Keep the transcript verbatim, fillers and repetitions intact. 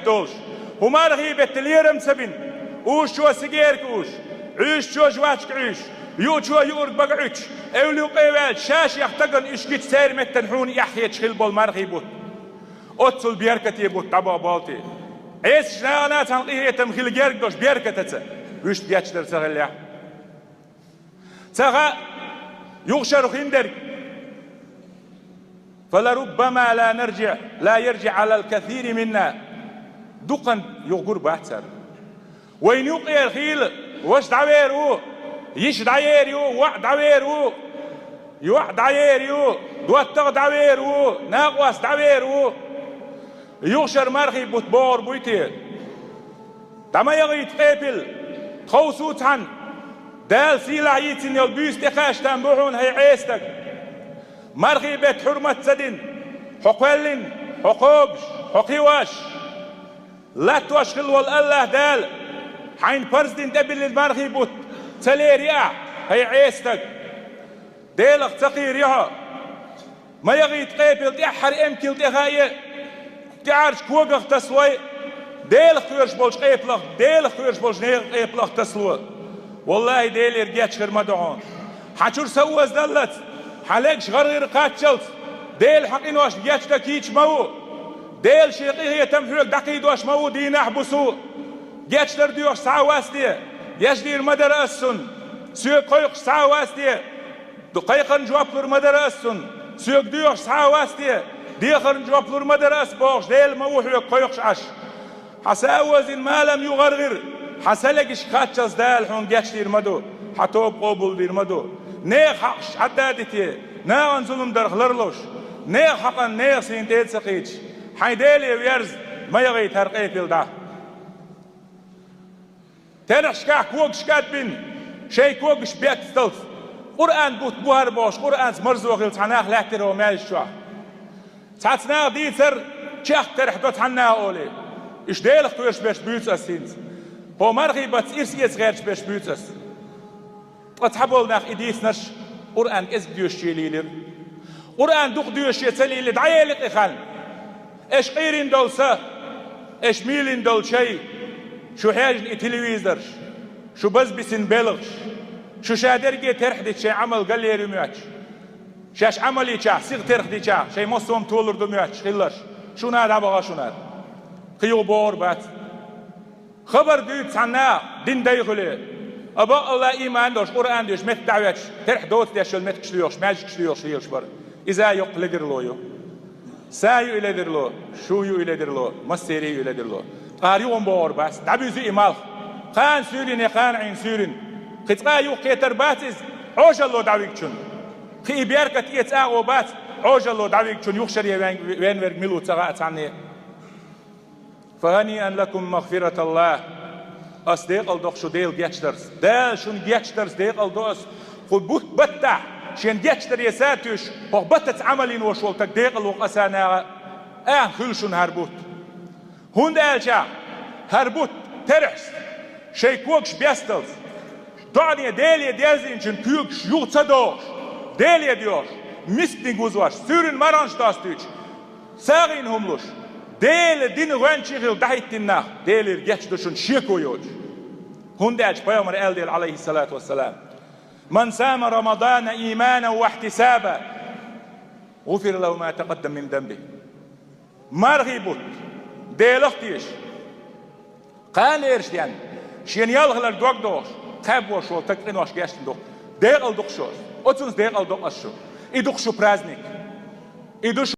долуш. ХӀун мархий бетта лерам ца бина, уьш чо сигерка уьш, Ӏуьйш чо жвачка Ӏуьйш, юучо юург бага Ӏуьттуш, эвлукъе ваьлча, шашех тагана уьш гича церан меттана хьуна эхь хеташ хила болу мархий бутт. Оццул беркате бутт дӀабаха болу те. Ӏесаш нахана цхьана къинхетам хила герга долуш беркатаца, вуьшта гечдар ца хиллехь. Ца хаьа, юха шарахь хиндерг. فلربما لا نرجع، لا يرجع على الكثير منا. Дукхана юха гур бац цара. Вайна юкъера хийла, ваша дӀавер ву, йиша дӀаер ю, воӀ дӀавер ву, йоӀ дӀаер ю, доттагӀа дӀавер ву, накъост дӀавер ву. Юха шара мархий бутт богӀур буй те? ДӀа ма яхийта къепил, тховсу цхьаьна, Дала сийлахь йийцина йолу буьйса тӀекхаьчна бу хьуна, хӀай Ӏеса стаг. Мархий бетта хьурмат ца дина, хьо кхоьллина, хьо кхобуш, хьо кхиош, латтош хилла волу АллахӀ Дала хьайна парз дина тӀебиллина мархий бутт ца лерий ахь, хӀай Ӏеса стаг. Делах ца кхийрий хьо? Ма яхийта къепил, тӀаьххьара эмкал тӀе хаьа, тӀаьххьарчу когах тасалой, Делах кхоьруш болчу къепалах, Делах кхоьруш болчу нехан къепалах тасало. ВаллахӀи, Делера гечдар ма ду хьуна. Хьан чуьра са озадаллалц, хьан легаш гӀаргӀира кхаччалц, Дела хьан къиношна гечдан кийча ма ву. Дела Шен къинхетам хьоьга дӀакхийдош ма ву дийнахь, бусу. Гечдар доьхуш схьа а вац те, гечдийр ма дара ас цунна. Соьга кхойкхуш схьа а вац те, Ду кхайкхарна жоп лур ма дара ас цунна. Соьга доьхуш схьа а вац те, дехарна жоп лур ма дара ас бохуш, Дела ма ву хьоьга кхойкхуш Ӏаш. Хьан са а озийна, малам ю гӀаргӀира, хьан са легаш кхаччалц Дала хьуна гечдийр ма ду, хьан тоба къобалдийр ма ду. Нехан хьакъаш Ӏадда а дите, нахана зулам дарх ларлуш, нехан хьакъан нехан сийна тӀе а ца кхийдаш, хьайн Деле верза, ма яхийта хӀара къепил дӀа. Терахьашкахь когаш кӀадбина, шайн когаш бетталц, Къуръан бутт бу хӀара бохуш, Къуръанца марзо хилла цхьа нах лаьттира хӀокху маьждиг чохь. Цхьацца наха дийцар, чехка терахь до цхьанна а олий. Уьш Делах кхоьруш берш буьйцу ас хӀинца. ХӀокху мархий баттаца ирс эца гӀерташ берш буьйцу ас. Ткъа цхьаболу нах и дийцинарш Къуръан кӀезиг доьшуче лелира. Къуръан дукха доьшуче ца лелий, дӀаели кхин ханна. Аша къийрина долу са, аша мийлина долу шай, шу хьежна и телевизорш, шу базбисина белхаш, шу ша дерриге терхьдича шайн Ӏамал галъер ю моьттуш. Шаьш Ӏамал йичахь, сиха терхьдичахь, шайн массо а толур ду моьттуш хилларш. Шуна дӀабаха шуна. Кхин юха богӀур бац. Хабар дуьйцу цхьанна дин дай хуьлий. Абакъалла ийман долуш, Къуръан доьшуш, меттиг дӀахӀоьттуш, терхь доцу деш йолу меттигаш лоьхуш, маьждигаш лоьхуш лелаш бара. Иза йоккха ледарло ю. Са ю и ледарло, шу ю и ледарло, массерий ю и ледарло. Ткъа хӀара юха богӀур бац, дӀабуьзу и малх. Кхана суьйрина я кхана Ӏийна суьйрина. Кхин цкъа а юхакхетар бац иза, Ӏожалло дӀавигчун. Кхин и беркат эца агӀо бац, Ӏожалло дӀавигчун юха шаре вен, вен верг мила ву ца хаьа цхьанне. فهنيئا لكم مغفرة الله. Ас декъал доккху шу Дела гечдарца. Дала шуна гечдарца декъал до ас. Кху бутт баттахь шен гечдаре са туьйсуш, хӀокху баттаца Ӏамал йина волуш волу стаг декъал ву аса наха, ахьа хуьлу шуна хӀара бутт. ХӀунда аьлча хӀара бутт терахьашца, шайн когаш бесталц, доӀане Деле дерзийначун куьйгаш юха ца дохуш, Деле доьхуш, мисканиг вузош, суьйрина марханаш достуьйтуш, сагӀина хӀума луш, Делан дина гӀоьнчий хилла дӀахӀиттина нах Делера гечду шуна шеко йоцуш. ХӀунда аьлча пайхамара аьлла дела, Ӏалайхиссалату вассалам: «من صام رمضان إيمانا واحتسابا غفر له ما تقدم من ذنبه». Мархий бутт Делах а теша, кхана лераш денна, шена ялхалар дог дохуш, кхаьббош волу стаг къинош гечдина ду. Декъал ду-кх шу ас. Оцунца декъал до ас шу. И ду-кх шу праздник. И ду шу